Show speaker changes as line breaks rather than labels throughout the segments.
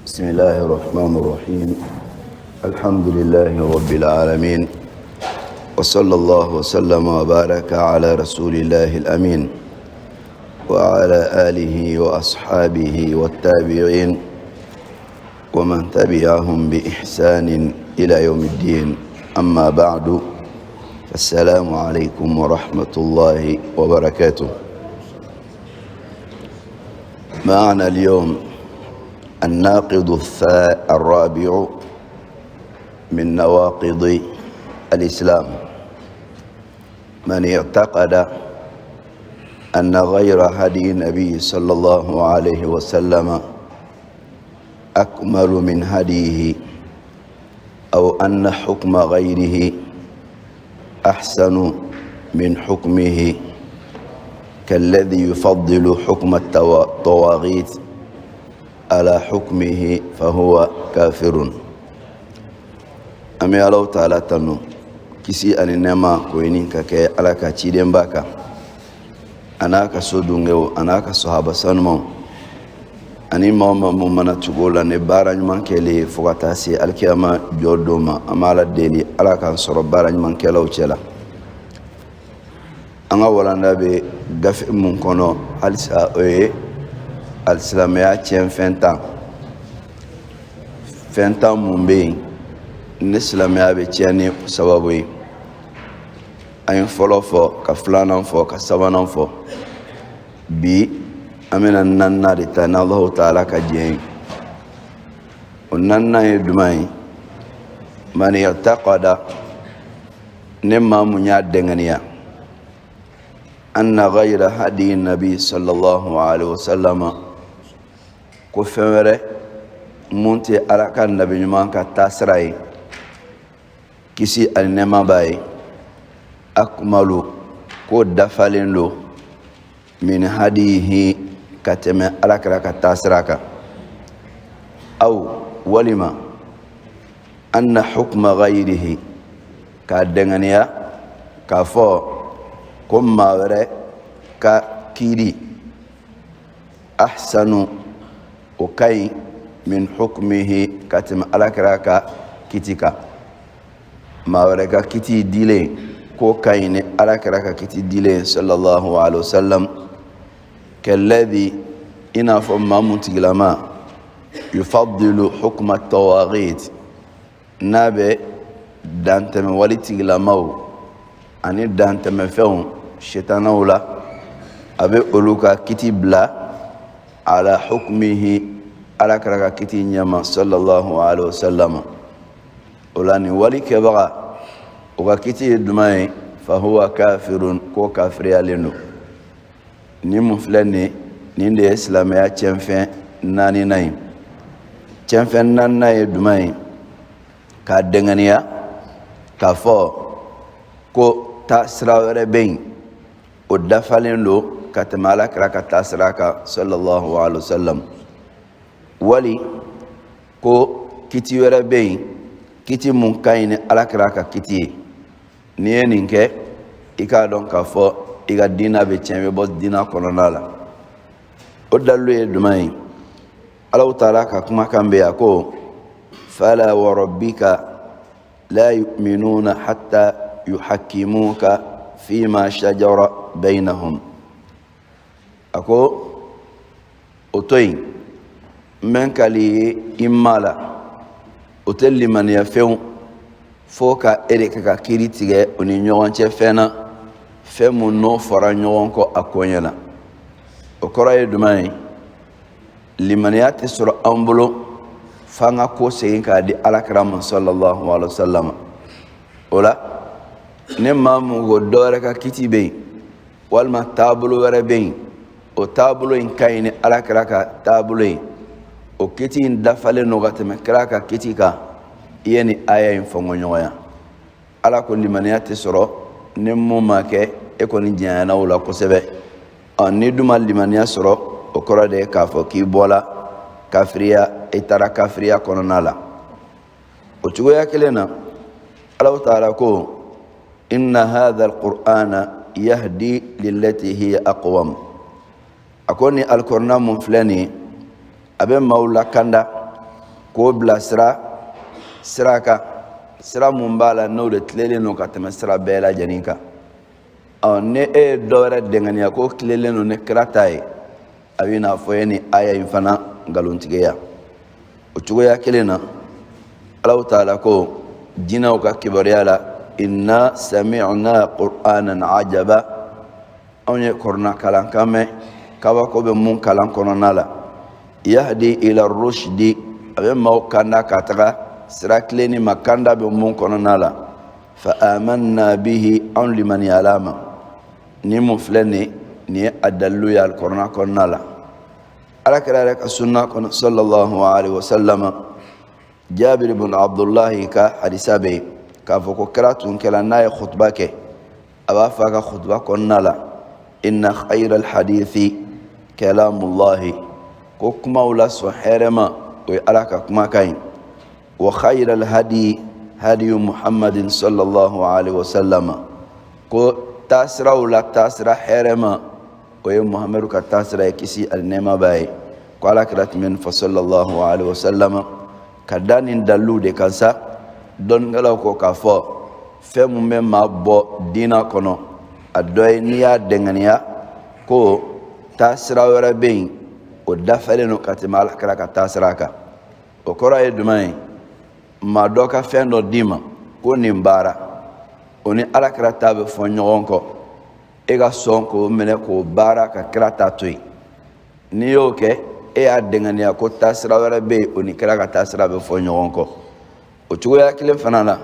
بسم الله الرحمن الرحيم. الحمد لله رب العالمين، وصلى الله وسلم وبارك على رسول الله الأمين وعلى آله وأصحابه والتابعين ومن تبعهم بإحسان إلى يوم الدين. أما بعد، السلام عليكم ورحمة الله وبركاته. معنا اليوم الناقض الرابع من نواقض الإسلام: من اعتقد أن غير هدي النبي صلى الله عليه وسلم أكمل من هديه، أو أن حكم غيره أحسن من حكمه، كالذي يفضل حكم الطواغيت على حكمه، فهو كافر. An bɛ Alahu Taala tanu. Kisi ani nɛɛma k'o ɲini ka kɛ Ala ka cidenba kan, a n'a ka so dungew, a n'a ka sahaba sanumaw, ani maa o maa mun mana tugu o la ni baara ɲuman kɛlen ye fo ka taa se alikiyama jɔ don ma. An bɛ Ala deli, Ala k'an sɔrɔ baara ɲuman kɛlaw cɛ la. An ka walanda bɛ gafe mun kɔnɔ halisa, o ye alisilamɛya tiɲɛfɛn 10. Fɛn 10 mun bɛ yen ni silamɛya bɛ tiɲɛ ni sababu ye. An ye fɔlɔ fɔ, ka filanan fɔ, ka sabanan fɔ. Bi an bɛna naaninan de ta n'Alahu Taala ka diɲɛ ye. O naaninan ye jumɛn ye? Man i'taqada, ni maa mun y'a dɛngɛniya, anna ghayra hadi nabi sallallahu alaihi wasallam, ko fɛn wɛrɛ mun tɛ Ala ka nabi ɲuman ka taasira ye, kisi ani nɛɛma b'a ye, akmalu, k'o dafalen don, min hadihi, ka tɛmɛ Ala kira ka taasira kan, aw walima anna hukma ghayrihi, k'a dɛngɛniya k'a fɔ ko maa wɛrɛ ka kiiri, ahsanu, o ka ɲi, min hukmihi, ka tɛmɛ Ala kira ka kiti kan. Maa wɛrɛ ka kiti dilen k'o ka ɲi ni Ala kira ka kiti dilen sallallahu alaihi wasallam. Kalladhi, i n'a fɔ maa mun tigilama, yufaddilu hukma tawaghit, n'a bɛ dantɛmɛ wali tigilamaw ani dantɛmɛfɛnw, sitanaw la, a bɛ olu ka kiti bila ala hukmihi, Ala kira ka kiti ɲɛma sallallahu alaihi wasallam. O la, nin wali kɛbaga, o ka kiti ye jumɛn ye? Fahuwa kafirun, k'o kafiriyalen don. Nin mun filɛ nin, nin de ye silamɛya tiɲɛfɛn naaninan ye. Tiɲɛfɛn naaninan ye jumɛn ye? K'a dɛngɛniya k'a fɔ ko taasira wɛrɛ bɛ yen, o dafalen don ka tɛmɛ Ala kira ka taasira kan sallallahu alaihi wa sallam, wali ko kiti wɛrɛ bɛ yen, kiti mun ka ɲi ni Ala kira ka kiti ye. N'i ye nin kɛ, i k'a dɔn k'a fɔ i ka diina bɛ tiɲɛ, i bɛ bɔ diina kɔnɔna la. O dalilu ye jumɛn ye? Alahu Taala ka kumakan bɛ yan ko: fala wa rabbika la yu'minuna hatta yuhakkimuka fima shajara bainahum. A ko o to yen, n bɛ n kali i ma la, o tɛ limaniya fewu fo ka e de kɛ ka kiiri tigɛ o ni ɲɔgɔn cɛ fɛn na, fɛn mun n'o fɔra ɲɔgɔn kɔ a koɲɛ la. O kɔrɔ ye jumɛn ye? Limaniya tɛ sɔrɔ an bolo f'an ka ko segin k'a di Ala kira ma sallallahu alaihi wa sallam. O la, ni maa mun ko dɔ wɛrɛ ka kiti bɛ yen walima taabolo wɛrɛ bɛ yen, o taabolo in ka ɲi ni Ala kira ka taabolo ye, o kiti in dafalen don ka tɛmɛ kira ka kiti kan, i ye nin aya in fɔnkɔɲɔgɔnya. Ala ko limaniya tɛ sɔrɔ ni mun ma kɛ, e kɔni janyana o la kosɛbɛ. Ɔ, n'i dun ma limaniya sɔrɔ, o kɔrɔ de ye k'a fɔ k'i bɔla kafiriya, i taara kafiriya kɔnɔna la. O cogoya kelen na, Alahu Taala ko: inna hadha alqur'ana yahdi lillati hiya aqwam. A ko ni alikɔrɔna mun filɛ nin ye, a bɛ maaw lakanda. K'o bilasira sira kan, sira mun b'a la n'o de tilennen don ka tɛmɛ sira bɛɛ lajɛlen kan. Ɔ, ni e ye dɔ wɛrɛ dɛngɛniya k'o tilennen don ni kira ta ye, a b'i n'a fɔ e ye nin aya in fana nkalontigiya. O cogoya kelen na, Alahu taala ko jinɛw ka kibaruya la: inna sami'na qur'anan ajaba. Anw ye kɔrɔna kalankan mɛn, kabako bɛ mun kalan kɔnɔna la. Yahdi ila rushdi, a bɛ maaw kanda ka taga sira tilenni ma, kanda bɛ mun kɔnɔna la. Fa amanna bihi, anw limaniyala ma. Ni mun filɛ nin, nin ye a dalilu ye alikɔrɔna kɔnɔna la. Ala kira yɛrɛ ka sunna kɔnɔ, sallallahu alaihi wasallam, Jabir ibn Abdullahi ka hadisa bɛ yen k'a fɔ ko kira tun kɛla, n'a ye khutuba kɛ, a b'a fɔ a ka khutuba kɔnɔna la: inna khayra alhadithi kalamullahi, ko kumaw la sɔn hɛrɛma, o ye Ala ka kumakan ye. Wa khayra alhadi hadiyu Muhammadin sallallahu alaihi wasallam, ko taasiraw la taasira hɛrɛma, o ye Muhammadu ka taasira ye, kisi ani nɛɛma b'a ye. Ko Ala kira tun bɛ nin fɔ, sallallahu alaihi wasallam. Ka da nin daliluw de kan sa, dɔnnikɛlaw ko k'a fɔ fɛn mun bɛ maa bɔ diina kɔnɔ, a dɔ ye n'i y'a dɛngɛniya ko taasira wɛrɛ bɛ yen, o dafalen don ka tɛmɛ Ala kira ka taasira kan. O kɔrɔ ye jumɛn ye? Maa dɔ ka fɛn dɔ d'i ma ko nin baara, o ni Ala kira ta bɛ fɔ ɲɔgɔn kɔ, e ka sɔn k'o minɛ k'o baara ka kira ta to yen. N'i y'o kɛ, e y'a dɛngɛniya ko taasira wɛrɛ bɛ yen, o ni kira ka taasira bɛ fɔ ɲɔgɔn kɔ. O cogoya kelen fana na,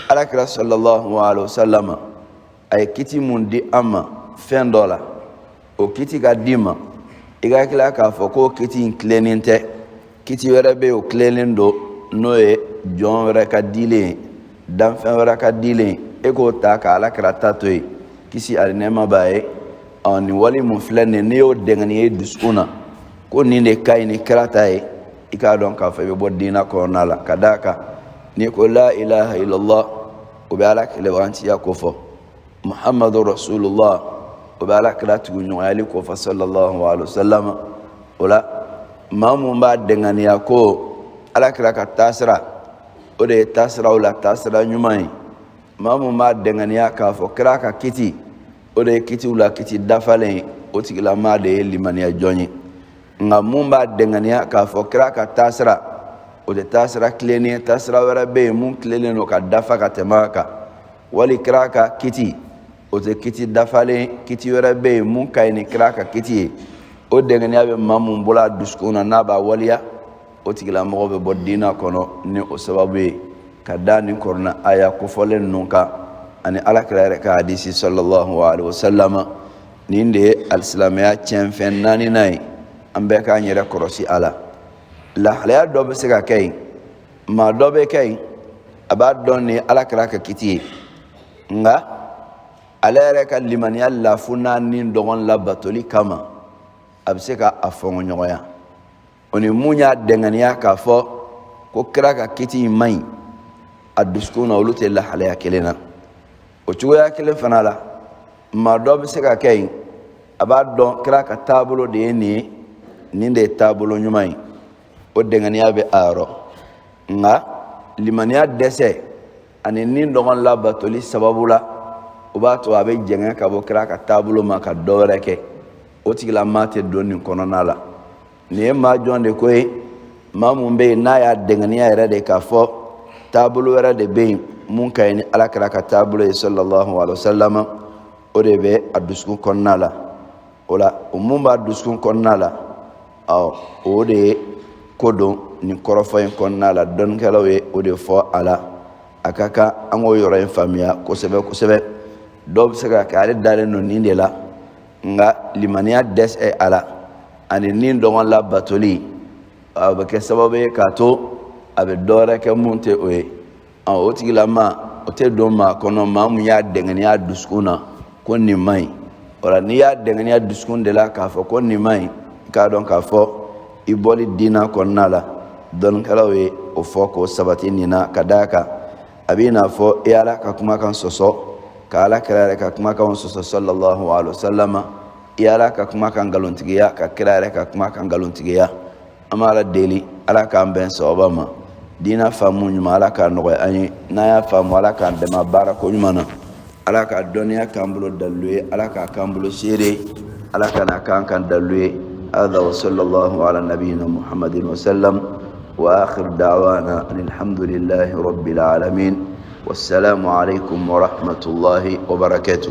Ala kira sallallahu alaihi wasallam, a ye kiti mun di an ma fɛn dɔ la, o kiti ka d'i ma, i ka tila k'a fɔ k'o kiti in tilennen tɛ, kiti wɛrɛ bɛ yen, o tilennen don, n'o ye jɔn wɛrɛ ka dilen ye, danfɛn wɛrɛ ka dilen, e k'o ta ka Ala kira ta to yen, kisi ani nɛɛma b'a ye. Ɔ, nin wali mun filɛ nin ye, n'i y'o dɛngɛniya i dusukun na ko nin de ka ɲi ni kira ta ye, i k'a dɔn k'a fɔ i bɛ bɔ diina kɔnɔna la. Ka d'a kan n'i ko la ilaha illallah, o bɛ Ala kelenbagantiya ko fɔ. Muhammadu rasulullah, o bɛ Ala kira tuguɲɔgɔnyali ko fɔ, sallallahu alaihi wasallam. O la, maa mun b'a dɛngɛniya ko Ala kira ka taasira, o de ye taasiraw la taasira ɲuman ye, maa mun b'a dɛngɛniya k'a fɔ kira ka kiti, o de ye kitiw la kiti dafalen ye, o tigilamaa de ye limaniya jɔn ye. Nka mun b'a dɛngɛniya k'a fɔ kira ka taasira, o tɛ taasira tilennen ye, taasira wɛrɛ bɛ yen mun tilennen don ka dafa ka tɛmɛ a kan, wali kira ka kiti, o tɛ kiti dafalen, kiti wɛrɛ bɛ yen mun ka ɲi ni kira ka kiti ye, o dɛngɛniya bɛ maa mun bolo a dusukun na n'a b'a waleya, o tigilamɔgɔ bɛ bɔ diina kɔnɔ ni o sababu ye, ka da nin kɔrɔna aya kofɔlen ninnu kan ani Ala kira yɛrɛ ka hadisi, sallallahu alaihi wasallam. Nin de ye alisilamɛya tiɲɛfɛn naaninan ye, an bɛɛ k'an yɛrɛ kɔlɔsi a la. Lahalaya dɔ bɛ se ka kɛ yen, maa dɔ bɛ kɛ yen, a b'a dɔn nin ye Ala kira ka kiti ye, nka ale yɛrɛ ka limaniya lafu n'a ni dɔgɔn labatoli kama, a bɛ se ka a fɔnkɔɲɔgɔnya. O ni mun y'a dɛngɛniya k'a fɔ ko kira ka kiti in man ɲi a dusukun na, olu tɛ lahalaya kelen na. O cogoya kelen fana la, maa dɔ bɛ se ka kɛ yen, a b'a dɔn kira ka taabolo de ye nin ye, nin de ye taabolo ɲuman ye, o dɛngɛniya bɛ a yɔrɔ, nka limaniya dɛsɛ ani ni dɔgɔn labatoli sababu la, o b'a to a bɛ jɛngɛ ka bɔ kira ka taabolo ma ka dɔ wɛrɛ kɛ, o tigilamaa tɛ don nin kɔnɔna la. Nin ye maa jɔn de ko ye? Maa mun bɛ yen n'a y'a dɛngɛniya yɛrɛ de k'a fɔ taabolo wɛrɛ de bɛ yen mun ka ɲi ni Ala kira ka taabolo ye, sallallahu alaihi wa sallam, o de bɛ a dusukun kɔnɔna la. O la, o mun b'a dusukun kɔnɔna la, ɔ, o de ye ko don nin kɔrɔfɔ in kɔnɔna la. Dɔnnikɛlaw ye o de fɔ a la. A ka kan an k'o yɔrɔ in faamuya kosɛbɛ kosɛbɛ. Dɔw bɛ se ka kɛ, ale dalen don nin de la, nka limaniya dɛsɛ a la ani ni dɔgɔn labatoli, a bɛ kɛ sababu ye k'a to a bɛ dɔ wɛrɛ kɛ mun tɛ o ye. O tigilama, o tɛ don maa kɔnɔ, maa mun y'a dɛngɛniya dusukun na ko nin man ɲi. O la, n'i y'a dɛngɛniya dusukun de la k'a fɔ ko nin man ɲi, i k'a dɔn k'a fɔ i bɔli diina kɔnɔna la. Dɔnnikɛlaw ye o fɔ k'o sabati nin na, ka d'a kan a b'i n'a fɔ i Ala ka kumakan sɔsɔ, ka Ala kira yɛrɛ ka kumakan sɔsɔ, sallallahu alaihi wa sallam, i Ala ka kumakan nkalontigiya, ka kira yɛrɛ ka kumakan nkalontigiya. An b'a Ala deli. Ala k'an bɛn sawaba ma. Diina faamu ɲuman, Ala k'a nɔgɔya an ye. N'an y'a faamu, Ala k'an dɛmɛ baara ko ɲuman na. Ala ka dɔnniya k'an bolo dalilu ye, Ala k'a k'an bolo seere, Ala kana k'an kan dalilu ye. هذا وصلى الله على نبينا محمد وسلم، وآخر دعوانا أن الحمد لله رب العالمين، والسلام عليكم ورحمة الله وبركاته.